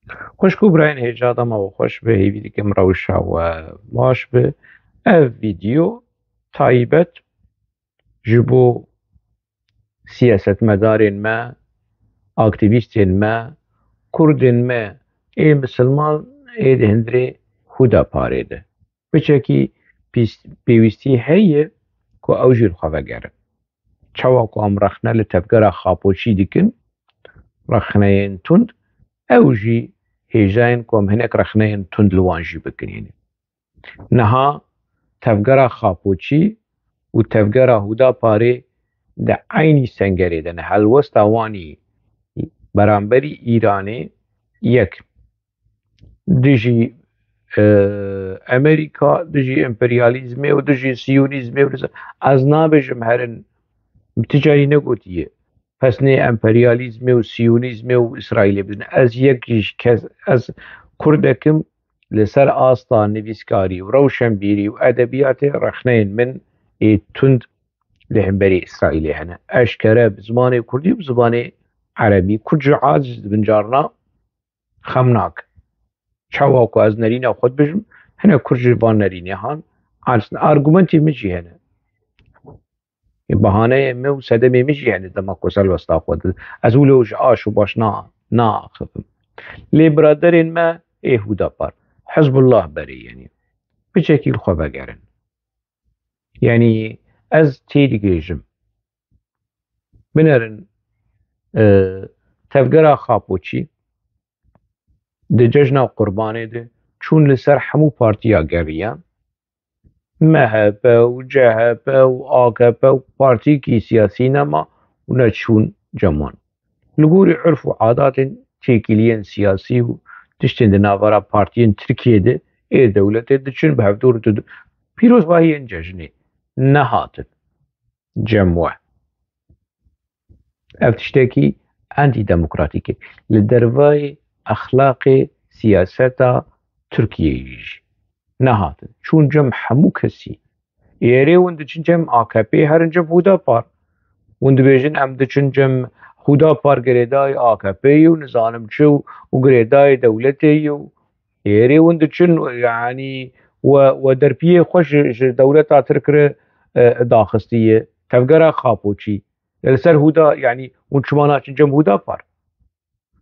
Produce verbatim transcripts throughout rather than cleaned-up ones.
Xwişk û birayên hêja, dema we xweş be, hêvî dikim rewşa we baş be. Ev vîdeo taybet ji bo siyasetmedarên me, aktîvîstên me, kurdên me ê misilman ê di hundirê Hudaparê de. Piçekî pîs-, pêwîstî heye ku ew jî li xwe vegerin. Çawa ku em rexne li tevgera Xapoçî dikin, rexneyên tund, ew jî hêjayên ku em hinek rexneyên tund li wan jî bikin. Yanî niha tevgera Xapoçî û tevgera Hudaparê di eynî sengerê de ne. Helwesta wan î beramberî Îranê yek. Dijî, e, Amerîka, dijî emperyalîzmê û dijî siyonîzmê û dijî, ez nabêjim herin, min ti carî negotiye pesnê emperyalîzmê û siyonîzmê û Îsraîlê bidin. Ez yek jî kes, ez Kurdek im, li ser asta nivîskarî û rewşenbîrî û edebiyatê rexneyên min ê tund li hemberî Îsraîlê hene. Eşkere bi zimanê kurdî û bi zimanê erebî. Kurd ji aciz dibin carna xem nakin. Çawa ku ez nerîna xwe dibêjim, hinek kurd ji van nerînê han aciz ne. Argumentê min jî hene. Bahaneyê min û sedemê min jî hene dema ku ez helwesta xwe di-, ez wilo ji aş û baş na-, naaxivim. Lê biraderên me ê Hudapar, Hizbullah berê, yanî piçekî li xwe vegerin. Yanî ez têdigihêjim. Binerin, e, tevgera Xapoçî di cejna Qurbanê de çûn li ser hemû partiya geriyan. M H P û C H P û A K P û partiyekî siyasî nema û neçûn cem wan. Li gorî urf û adatên têkiliyên siyasî û tiştên di navbera partiyên Tirkiyê de ê dewletê diçin bi hevdû re didu-, pîrozbahiyên cejnê nehatin cem we. Ev tiştekî antîdemokratîk e. Li dervayê exlaqê siyaseta Tirkiyeyê jî nehatin. Çûn cem hemû kesî. Êrê hûn diçin cem A K P, herin cem Hudapar. Hûn dibêjin, em diçin cem Hudapar girêdayî A K P yê û nizanim çi û, û girêdayê dewletê yê û êrê hûn diçin, yanî we, we derpiyê xwe ji, ji dewleta Tirk re, e, daxistiye. Tevgera Xapoçî. Li ser Huda, yanî hûn çima naçin cem Hudapar?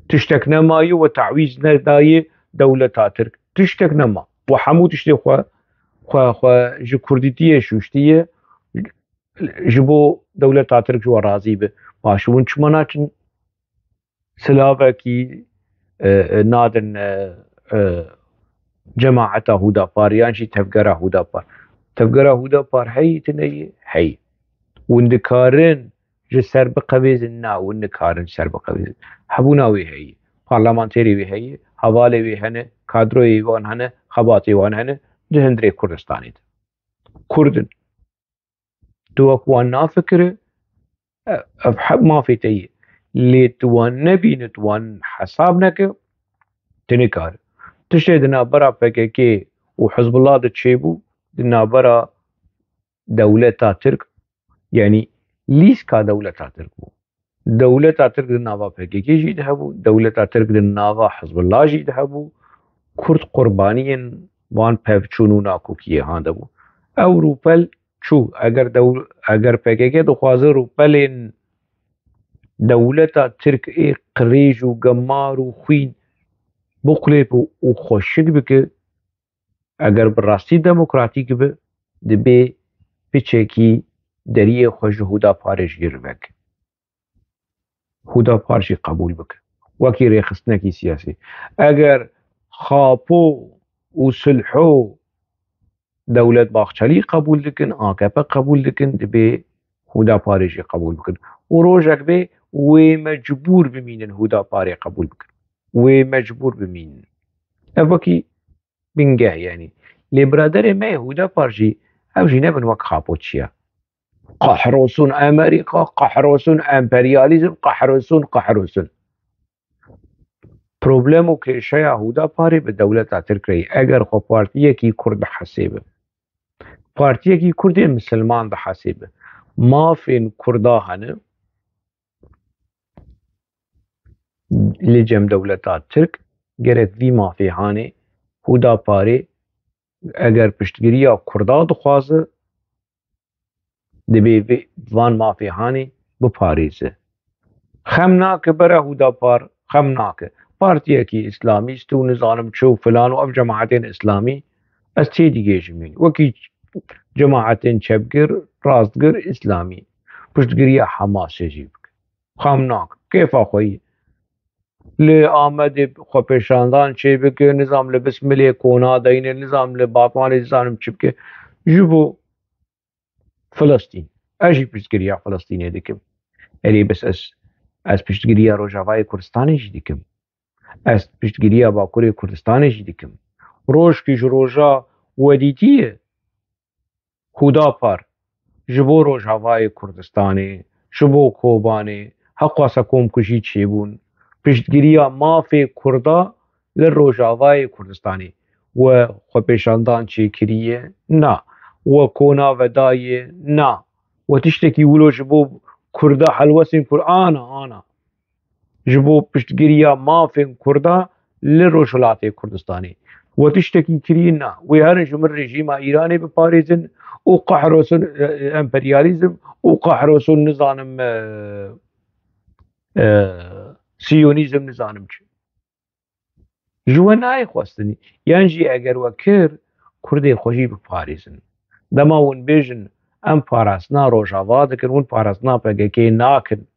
Tiştek nemaye we tawîz nedayê dewleta Tirk. Tiştek nema. We hemû tiştê xwe, xwe, xwe ji kurdîtiyê şûştiye, ji bo dewleta Tirk ji we razî be. Baş, hûn çima naçin silavekî, e, e, nadin, e, e, cemaeta Hudapar yan jî tevgera Hudapar? Tevgera Hudapar heyî tune ye? Heyî. Hûn dikarin ji ser biqevêzin? Na, hûn nikarin ji ser biqevêzin. Hebûna wê heyî. Parlamenterê wê heyî, hevalê wê hene, kadroyê wan hene, xebatê wan hene, di hundirê Kurdistanê de. Kurd in. Tu wek wan nafikire, ev heb mafê te ye. Lê tu wan nebîne, tu wan hesab neke, tu nikare. Tiştê di navbera P K K û Hizbullah de çêbû, di navbera dewleta Tirk, yanî lîska dewleta Tirk bû. Dewleta Tirk di nava P K K jî de hebû, dewleta Tirk di nava Hizbullah jî de hebû. Kurd qurbaniyên van pevçûn û nakokiyê han de bû. Ew rûpel çû. Eger dew-, eger P K K dixwaze rûpelên dewleta Tirk ê qirêj û gemar û xwîn biqulêp û, û xweşik bike, eger bi rastî demokratîk be, dibê piçekî deriyê xwe ji Hudaparê jî rivek. Hudapar jî qebûl bike wekî rêxistinekî siyasî. Eger Xapo û Sulho Dewlet Bahçelî qebûl dikin, A K P qebûl dikin, dibê Hudaparê jî qebûl bikin. Û rojek bê wê mecbûr bimînin Hudaparê qebûl bikin. Wê mecbûr bimînin. Ev wekî bingeh, yanî. Lê biraderê me yê Hudapar jî, ew jî nebin wek Xapo çiya. Qehrosûn Amerîka, qehrosûn emperyalîzm, qehrosûn, qehrosûn. Problem û kêşeya Hudaparê bi dewleta Tirk re ye. Eger xwe partiyekî Kurd dihesêbe, partiyekî Kurdê misilman dihesêbe, mafên Kurda hene, li cem dewleta Tirk gerek vî mafê hanê Hûda Parê eger piştgiriya Kurda dixwaze, divê vê, van mafê hanê biparêze. Xem nake bere Hûda Par, xem nake. Partiyekî îslamîst û nizanim çi û filan û ev cemaetên îslamî ez têdigêjimîn. Wekî cemaetên çepgir, rastgir, îslamî. Piştgiriya Hamasê jî bike. Xem nake. Kêfa xwe yî. Li Amedê xwepêşandan çêbike, nizam li Bismilê kona deyne, nizam li Batmanê dizanim çi bike. Ji bo Filistîn. Ez jî piştgiriya Filistînê dikim. Erê bes ez, ez piştgiriya Rojavayê Kurdistanê jî dikim. Ez piştgiriya Bakurê Kurdistanê jî dikim. Rojkî ji roja we dîtiye Hûda Par ji bo Rojavayê Kurdistanê, ji bo Kobanê, heqwasa komkujî çêbûn. Piştgiriya mafê Kurda li Rojavayê Kurdistanê. We xwepêşandan çêkiriye? Na. We kona vedaye? Na. We tiştekî wilo ji bo Kurda helwestên Kur-, ana, ana. Ji bo piştgiriya mafên Kurda li Rojhilatê Kurdistanê. We tiştekî kiriye? Na. Wê herin ji min rejîma Îranê biparêzin û qehrosin, e, emperyalîzm û qehrosin nizanim, e, e, siyonîzm nizanim çi. Ji we nayê xwestinî. Yan jî eger we kir, Kurdê xwe jî biparêzin. Dema hûn bêjin, em parastina Rojava dikin, hûn parastina P K K nakin.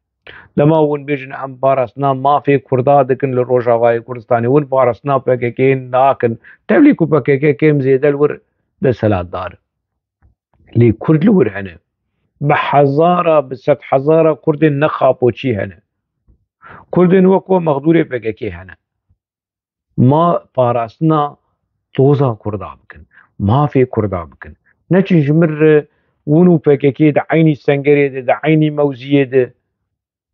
Dema hûn bêjin, em parastina mafê Kurda dikin li Rojavayê Kurdistanê, hûn parastina P K K nakin. Tevlî ku P K K kêm zêde li wir desthilatdar. Lê Kurd li wir hene. Bi hezara, bi sedhezara Kurdên ne xapoçî hene. Kurdên wek we mexdûrê P K K hene. Ma parastina toza Kurda bikin. Mafê Kurda bikin. Neçin ji min re hûn û P K K di eynî sengerê de, di eynî mewziyê de.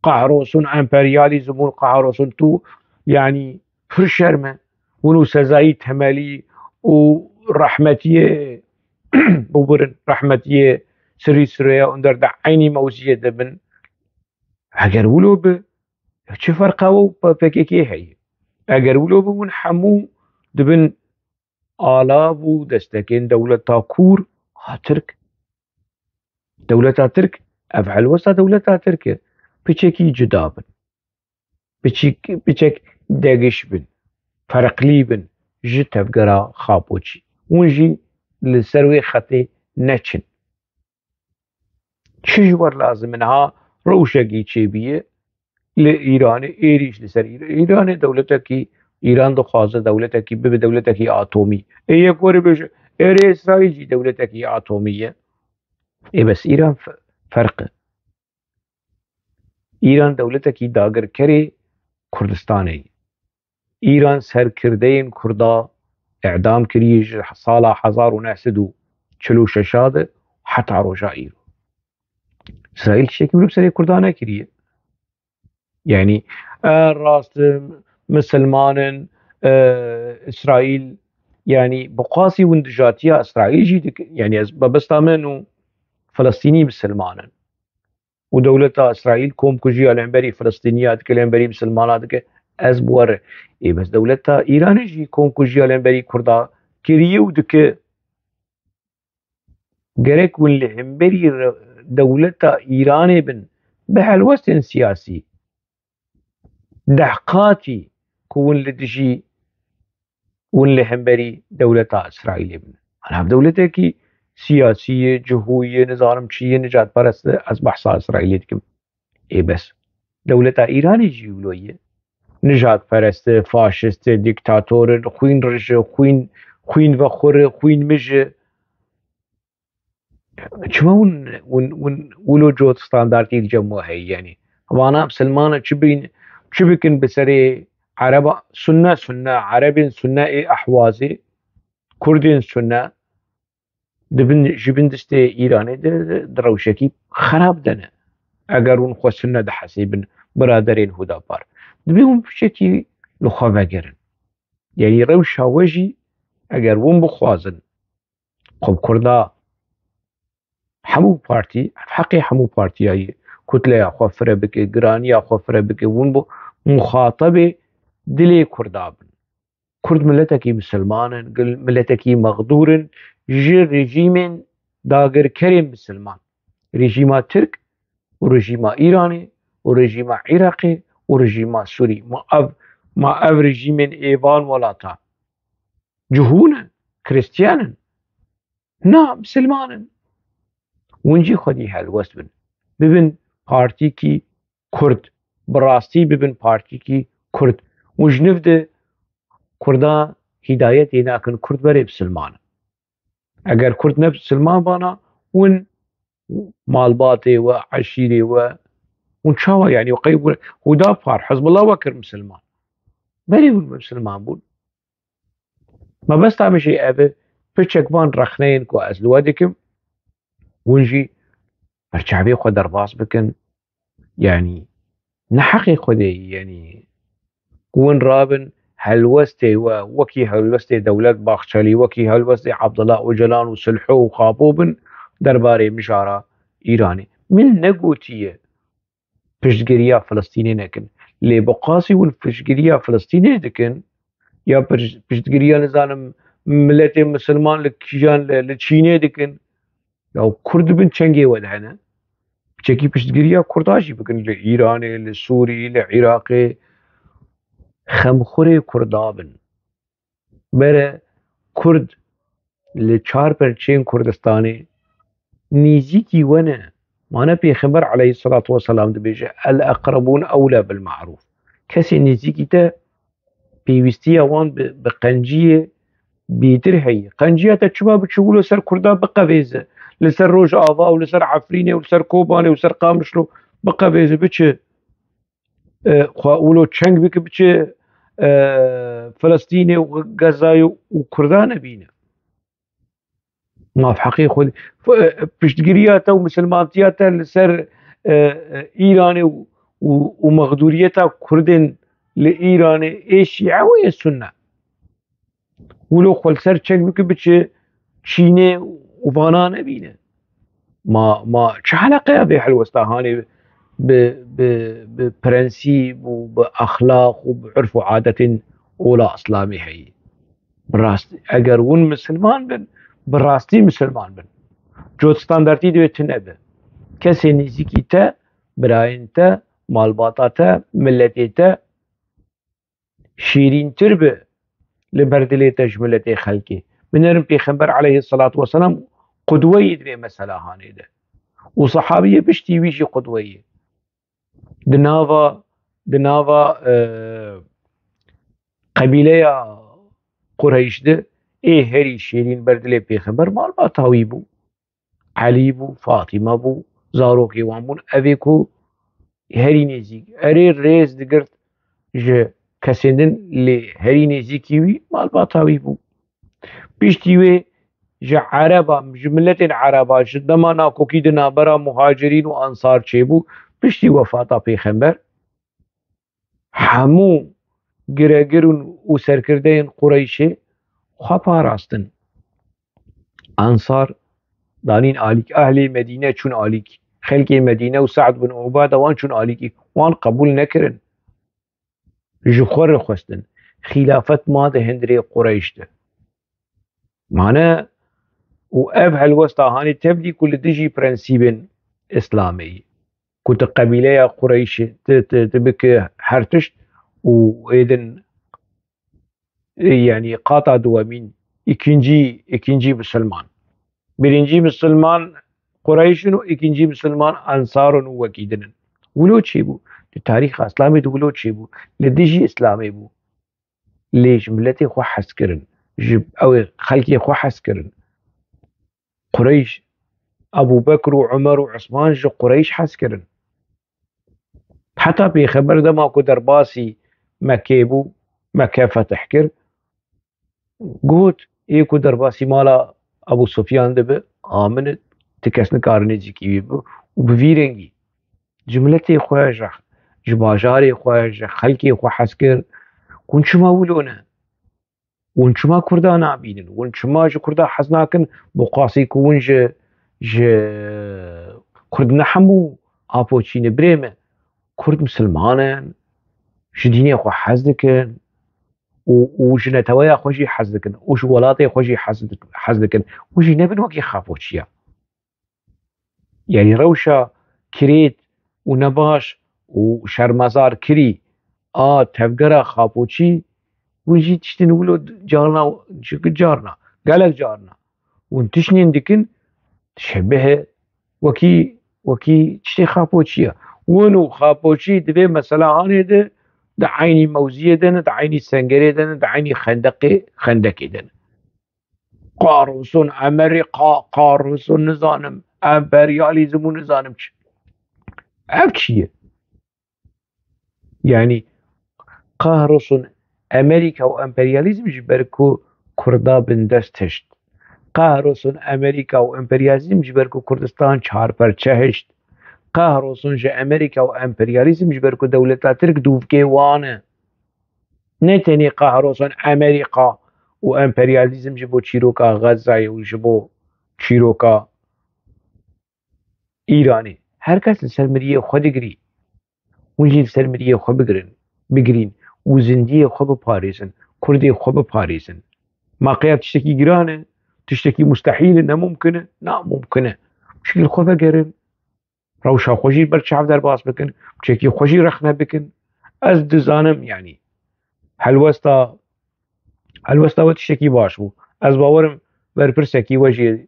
Qehrosun emperyalîzm û qehrosun tu, yanî pir şerm e. Hûn û Sezayî Temelî û rehmetiyê, bibirin, rehmetiyê Sirî Sireya hûn der di eynî mewziyê de bin. Eger wilo bi, çi ferqa we û P K K heye? Eger wilo bi, hûn hemû dibin alav û destekên dewleta kûr a Tirk. Dewleta Tirk, ev helwesta dewleta Tirk e. Piçekî cuda bin. Piçik, piçek degiş bin. Ferqlî bin ji tevgera Xapoçî. Hûn jî li ser wê xetê neçin. Çi ji we re lazim e niha rewşekî çêbiye li Îranê, êrîş li ser Îr-, Îranê dewletekî, Îran dixwaze dewletekî bibe dewletekî atomî. Ê yek were bêje, erê Îsraîl jî dewletekî atomî ye. Ê bes Îran fe-, ferq e. Îran dewletekî dagirkerê Kurdistanê ye. Îran serkirdeyên Kurda îdam kiriye ji sala hezar û neh sed û çil û şeş de heta roja îro. Îsraîl tiştekî wilo bi serê Kurda nekiriye. Yanî, e, rast, e, misilman in, e, Îsraîl, yanî, bi qasî hûn dijatiya Îsraîl jî dikin. Yanî, ez mebesta min û Filistînî misilman in. Û dewleta Îsraîl komkujiya li hemberî Filistîniya dike, li hemberî misilmana dike, ez bi we re. Ê, bes dewleta Îranê jî komkujiya li hemberî Kurda kiriye û dike. Gerek hûn li hemberî re-, dewleta Îranê bin, bi helwestên siyasî, deh qatî ku hûn li dijî hûn li hemberî dewleta Îsraîlê bin. Ana ev dewletekî siyasî ye, cihû ye, nizanim çi ye, nijadperest e, ez behsa Îsraîlê dikim. Ê bes. Dewleta Îranê jî wilo ye. Nijadperest e, faşist e, dîktator e, xwîn rij e, xwîn, xwîn vexwir e, xwîn mij e. Çima hûn, hûn, hûn wilo cot standartî li cem we heye? Yanî, vana misilmana çi bin, çi bikin bi serê Ereba, Sunne, Sunne, Erebên Sunne ê Ehwazê, Kurdên Sunne, di bin, ji bin destê Îranê de, di rewşekî xerab de ne. Eger hûn xwe Sunne dihesibin, biraderên Hudapar, divê hûn piçekî li xwe vegerin. Yanî rewşa we jî, eger hûn bixwazin, xwe bi Kurda hemû partî, ev heqê hemû partiya ye, kutleya xwe fire bike, giraniya xwe fire bike, hûn bo muxatabê dilê Kurda bin. Kurd miletekî misilman in, gil-, miletekî mexdûr in ji rejîmên dagirkerên misilman. Rejîma Tirk û rejîma Îranê û rejîma Iraqê û rejîma Sûrî. Ma ev, ma ev rejîmên ê van welatan cihûn in, Kristiyan in? Na, misilman in. Hûn jî xwedî helwest bin. Bibin partîkî Kurd. Bi rastî bibin partîkî Kurd. Hûn ji niv de Kurda hîdayetê nakin, Kurd berê misilman in. Eger Kurd ne misilman bana, hûn malbatê we, eşîrê we, hûn çawa, yanî, qey hû-, Hûdapar, Hizbullah we kir misilman. Berê hûn misilman bûn. Mebesta min jî ev e, piçek van rexneyên ku ez li we dikim, hûn jî ber çavê xwe derbas bikin. Yanî ne heqê Xwedê ye, yanî ku hûn rabin helwestê we, wekî helwestê Dewlet Baxçelî, wekî helwestê Abdullah Ocalan û Silho û Xapo bin derbarê mijara Îranê. Min negotiye piştgiriya Filistînê nekin. Lê bi qasî hûn piştgiriya Filistînê dikin, ya piş-, piştgiriya, nizanim, miletê misilman li kîjan, li, li Çînê dikin. Ya Kurd dibin çengê we de hene. Piçekî piştgiriya Kurda jî bikin li Îranê, li Sûrî, li Iraqê. Xemxurê Kurda bin. Bere Kurd li çar perçeyên Kurdistanê nêzîkî we ne. Mane Pêxember aleyhisselatu vesselam dibêje, "El-eqrebûn ewlâ bil-ma'rûf." Kesê nêzîkî te pêwîstiya wan bi, bi qenciyê bêtir heye. Qenciya te çima biçe wilo ser Kurda biqevêze? Li ser Rojava û li ser Efrînê û li ser Kobanê û ser Qamişlo biqevêze, biçe, e, xwe wilo çeng bike, biçe, e, Filistînê û Gazayê û Kurda nebîne. Maf heqê xwe, f-, e, piştgiriya te û misilmantiya te li ser, e, e, Îranê û, û, û mexdûriyeta Kurdên li Îranê ê Şîe û ê Sunne. Wilo xwe li ser çek bike, biçe Çînê û vana nebîne. Ma, ma çi heleqeya vê helwesta hanê bi, bi, bi prensîp û bi exlaq û bi urf û adetên ola Îslamê heye? Bi rast, eger hûn misilman bin, bi rastî misilman bin. Cot standartî divê tune be. Kesê nêzîkî te, birayên te, malbata te, miletê te şîrîntir be li ber dilê te ji miletê xelkê. Binerin Pêxember aleyhisselatu vesselam qudweyê di vê mesela hanê de. Û sahabiyê piştî wî jî qudweyê. Di nava, di nava, e, qebîleya Qureyş de ê herî şêrîn ber dilê Pêxember malbata wî bû. Elî bû, Fatîme bû, zarokê wan bûn. Ev ê ku herî nêzîk, erê rêz digirt ji kesên din, lê herî nêzîkî wî malbata wî bû. Piştî wê ji Ereba, ji miletên Ereba, ji dema nakokî di navbera Muhacirîn û Ensar çêbû, piştî wefata Pêxember, hemû giregir û, û serkirdeyên Qureyşê xwe parastin. Ensar danîn alîk, ehlê Medîne çûn alîk. Xelkê Medîne û Sa'd bin Ubade wan çûn alîkî. Wan qebûl nekirin. Ji xwe re xwestin. Xîlafet ma di hundirê Qureyş de. Mane û ev helwesta hanê tevlî ku li dijî prensîbên Îslamê ye. Ku tu qebîleya Qureyşê, tu, tu, tu bike her tişt û êdin, e, yanî qata duwemîn, îkincî, îkincî misilman. Birincî misilman Qureyş in û îkincî misilman Ensar in û wekî din in. Wilo çêbû. Di tarîxa Îslamê de wilo çêbû. Li dijî Îslamê bû. Lê ji miletê xwe hez kirin. Ji ew ê xelkê xwe hez kirin. Qureyş, Ebû Bekr û Umer û Usman ji Qureyş hez kirin. Heta Pêxember dema ku derbasî Mekkê bû, Mekke fetih kir, got, ê ku derbasî mala Ebû Sufyan dibe, amin e, ti kes nikare nêzîkî wî bibe û bi vî rengî ji miletê xwe, ji, ji bajarê xwe, ji xelkê xwe hez kir. Hûn çima wilo ne? Hûn çima Kurda nabînin? Hûn çima ji Kurda hez nakin? Bi qasî ku hûn ji, ji Kurd ne hemû apoçî ne, birê me. Kurd misilman in, ji dînê xwe hez dikin. û, û ji neteweya xwe jî hez dikin û ji welatê xwe jî hez dik-, hez dikin û jî nebin wekî Xapoçiya. Yanî rewşa kirêt û nebaş û şermezar kirî a tevgera Xapoçî, hûn jî tiştên wilo carna, carna, gelek carna. Hûn tiştên dikin, dişebihe wekî, wekî tiştê Xapoçî ye. Hûn û Xapoçî di vê meselehanê de, di eynî mewziyê de ne, di eynî sengerê de ne, di eynî xendeqê, xendekê de ne. Kahrolsun Amerîka, kahrolsun nizanim, emperyalîzm û nizanim çi. Ev çi ye? Yanî, kahrolsun Amerîka û emperyalîzm ji ber ku Kurda bin dest hişt. Kahrolsun Amerîka û emperyalîzm ji ber ku Kurdistan çarperçe hişt. Kahrolsun ji Amerîka û emperyalîzm ji ber ku dewleta Tirk dûvkê wan e. Ne tenê kahrolsun Amerîka û emperyalîzm ji bo çîroka Xezayê û ji bo çîroka Îranê. Her kes li ser miriyê xwe digirî. Hûn jî li ser miriyê xwe bigirin, bigirîn û zindiyê xwe biparêzin, kurdê xwe biparêzin. Ma qeya tiştekî giran e, tiştekî mustehîl e, nemumkin e? Na, mumkin e. Çi li xwe vegerin, rewşa xwe jî ber çav derbas bikin, çekî xwe jî rexne bikin. Ez dizanim, yanî, helwesta, helwesta we tiştekî baş bû. Ez bawerim berpirsekî we jî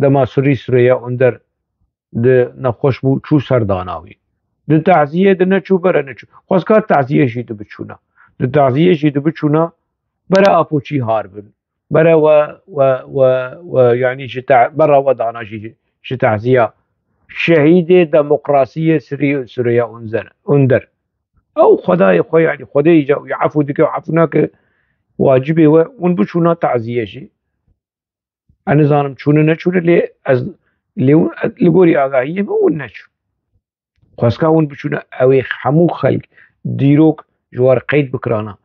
dema Surî Surêya Onder di nexweş bû, çû ser dana wî. Di taziyê di neçû, bere neçû. Xwezka taziye jî di biçûna. Di taziyê jî di biçûna, bere Apoçî har bin. Bere we, we, we, we, yanî ji te-, bere we dana jî ji taziya şehîdê demokrasiyê Sirî-, Surêya Unzer-, Under. Ew xwedayê xwe, yanî xwedê îca wî efû dike û efû nake, wacibê we, hûn biçûna taziyê jî. Ez nizanim çûne neçûne, lê ez, lê hûn, li gorî agahiyê min hûn neçûn. Xwezka hûn biçûne, ew ê hemû xelk dîrok ji war qeyd bikirana.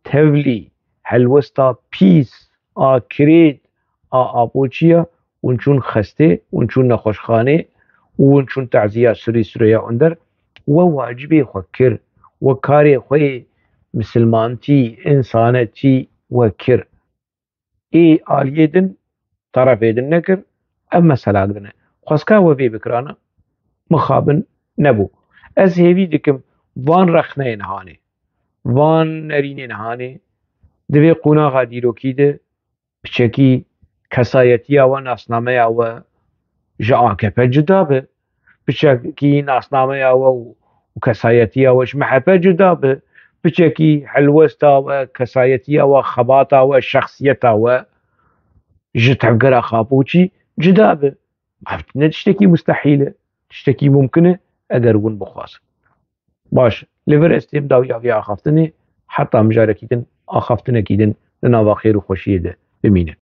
Tevlî helwesta pîs a kirêt a Apoçiya, hûn çûn xestê, hûn çûn nexweşxanê û hûn çûn taziya Surî Surêya Onder. We wacibê xwe kir, we karê xwe yê misilmantî, însanetî we kir. Ê aliyê din, terefê din nekir, ev meselak din e. Xwezka we vê bikirana, mixabin nebû. Ez hêvî dikim van rexneyên hanê, van nerînên hanê, di vê qonaxa dîrokî de piçekî kesayetiya we, nasnameya we ji A K P cuda be. Piçekî nasnameya we û, û kesayetiya we ji M H P cuda be. Piçekî helwesta we, kesayetiya we, xebata we, şexsiyeta we ji tevgera Xapoçî cuda be. Ev ne tiştekî mustehîl e. Tiştekî mumkin e, eger hûn bixwazin. Baş, li vir ez têm dawiya vê axaftinê, heta mijarekî din, axaftinekî din, di nava xêr û xweşiyê de bimînin.